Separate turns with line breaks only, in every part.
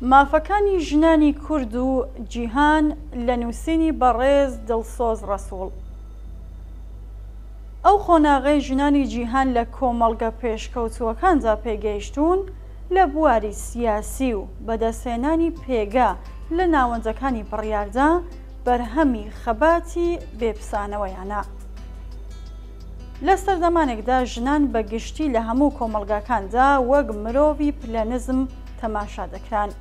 مافەکانی ژنانی کورد و جیهان لە نووسینی بەڕێز دڵسۆز ڕەسووڵ. ئەو قۆناغەی ژنانی جیهان لە کۆمەڵگە پێشکەوتووەکاندا پێگەیشتوون لە بواری سیاسی و بەدەستهێنانی پێگە لە ناوەندەکانی بڕیاردا بەرهەمی خەباتی بێپسانەوەیانە. لە سەردەمانێکدا ژنان بە گشتی لە هەموو کۆمەڵگاکاندا وەک مرۆڤی پلە نزم تەماشا دەکران.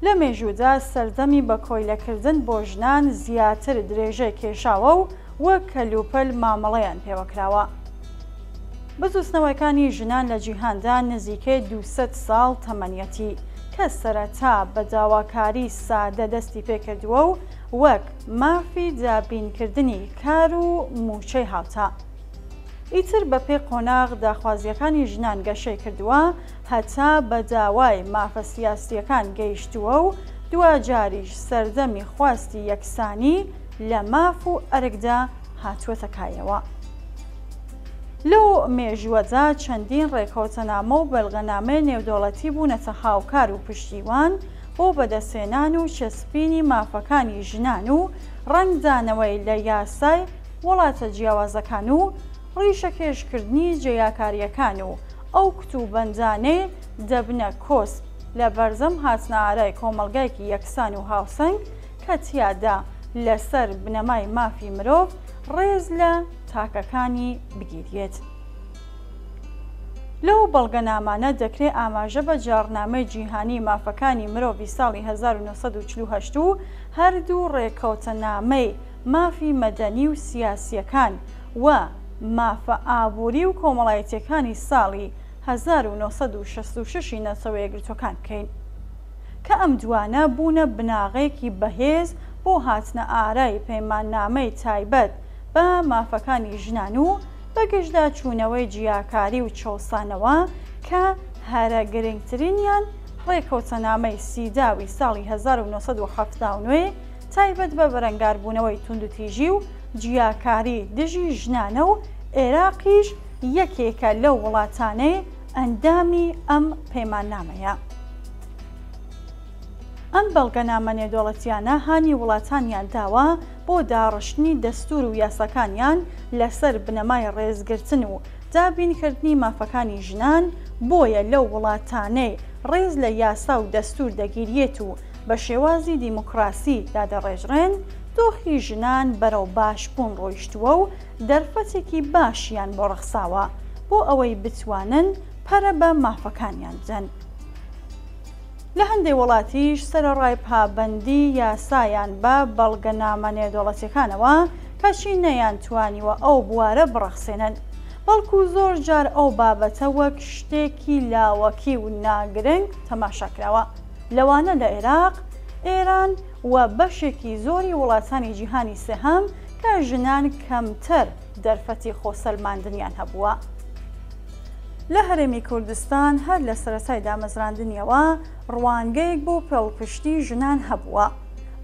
لە مێژوودا سەردەمی بە کۆیلەکردن بۆ ژنان زیاتر درێژەی کێشاوە و وەک کەلوپەل مامەڵەیان پێوەکراوە. بزووتنەوەکانی ژنان لە جیهاندا نزیکەی 200 ساڵ تەمەنیەتی، کە سەرەتا بە داواکاری سادە دەستی پێکردووە و وەک مافی دابینکردنی کار و مووچەی هاوتا. ئیتر بەپێی قۆناغ داخوازییەکانی ژنان گەشەی کردووە هەتا بە داوای مافە سیاسییەکان گەیشتووە و دواجاریش سەردەمی خواستی یەکسانی لە ماف و ئەرکدا هاتووەتە کایەوە. لەو مێژووەدا چەندین ڕێکەوتەنامە و بەلغەنامەی نێودەوڵەتی بوونەتە هاوکار و پشتیوان بۆ بەدەستهێنان و چەسپینی مافەکانی ژنان و ڕەنگدانەوەی لە یاسای وڵاتە جیاوازەکان و ڕیشەکێشکردنی جیاکارییەکان و ئەو کتوبەندانەی دەبنە کۆسپ لە بەردەم هاتنەئارای کۆمەڵگایەکی یەکسان و هاوسەنگ کە تیادا لەسەر بنەمای مافی مرۆڤ ڕێز لە تاکەکانی بگیریێت. لەو بەڵگەنامانە دەکرێ ئاماژە بە جاڕنامەی جیهانیی مافەکانی مرۆڤی ساڵی 1948 و هەردوو ڕێکەوتەنامەی مافی مەدەنی و سیاسییەکان و مافە ئابووری و کۆمەڵایەتییەکانی ساڵی 1966 ی نەتەوەیەکگرتووەکان بکەین. کە ئەم دوانە بوونە بناغەیەکی بەهێز بۆ هاتنە ئارای پەیماننامەی تایبەت بە مافەکانی ژنان و بەگژدا چوونەوەی جیاکاری و چەوسانەوە کە هەرە گرنگترینیان ڕێکەوتەنامەی سیداوی ساڵی 1979 تایبەت بە بەرەنگاربوونەوەی توندوتیژی و جیاکاری دژی ژنانە و عێراقیش یەکێکە لەو وڵاتانەی ئەندامی ئەم پەیماننامەیە. ئەم بەڵگەنامە نێودەوڵەتییانە هانی وڵاتانیان داوە بۆ داڕشتنی دەستوور و یاساکانیان لەسەر بنەمای ڕێزگرتن و دابینکردنی مافەکانی ژنان، بۆیە لەو وڵاتانەی ڕێز لە یاسا و دەستوور دەگیریێت و بە شێوازی دیموکراسی دادەڕێژڕێن، دۆخی ژنان بەرەو باشبوون ڕۆیشتووە و دەرفەتێکی باشیان بۆ ڕەخساوە بۆ ئەوەی بتوانن پەرە بە مافەکانیان بدەن. لە هەندێ وڵاتیش سەرەڕای پابەندی یاسایان بە بەڵگەنامە نێودەوڵەتیەکانەوە، کەچی نەیانتوانیوە ئەو بوارە بڕەخسێنن، بەڵکو زۆر جار ئەو بابەتە وەک شتێکی لاوەکی و ناگرنگ تەماشا کراوە، لەوانە لە عێراق، ئێران و بەشێکی زۆری وڵاتانی جیهانی سێهەم کە ژنان کەمتر دەرفەتی خۆسەلماندنیان هەبووە. لە هەرێمی کوردستان هەر لە سەرەتای دامەزراندنیەوە ڕوانگەیەک بۆ پێڵپشتی ژنان هەبووە،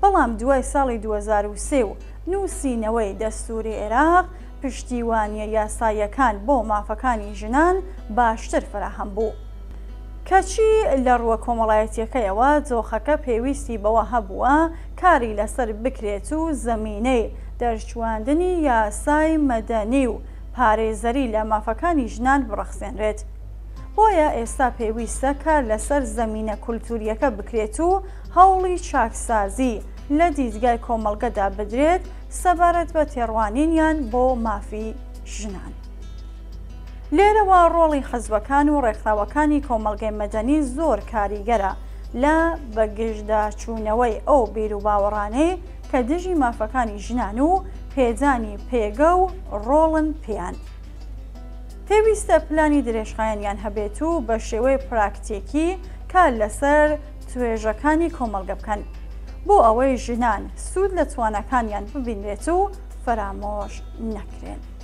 بەڵام دوای ساڵی 2003 و نووسینەوەی دەستووری عێراق پشتیوانییە یاساییەکان بۆ مافەکانی ژنان باشتر فەراهەم بوو. کەچی لە ڕووە کۆمەڵایەتییەکەیەوە دۆخەکە پێویستی بەوە هەبووە کاری لەسەر بکرێت و زەمینەی دەرچوواندنی یاسای مەدەنی و پارێزەری لە مافەکانی ژنان بڕەخسێنرێت. بۆیە ئێستا پێویستە کار لەسەر زەمینە کولتوورییەکە بکرێت و هەوڵی چاکسازی لە دیدگای کۆمەڵگەدا بدرێت سەبارەت بە تێڕوانینیان بۆ مافی ژنان. لێرەوە ڕۆڵی حزبەکان و ڕێکخراوەکانی کۆمەڵگەی مەدەنی زۆر کاریگەرە لە بەگژداچوونەوەی ئەو بیروباوەڕانەی کە دژی مافەکانی ژنان و پێدانی پێگە و ڕۆڵن پێیان. پێویستە پلانی درێژخایەنیان هەبێت و بە شێوەی پراکتیکی کار لەسەر توێژەکانی کۆمەڵگە بکەن بۆ ئەوەی ژنان سوود لە تواناکانیان ببینرێت و فەرامۆش نەکرێن.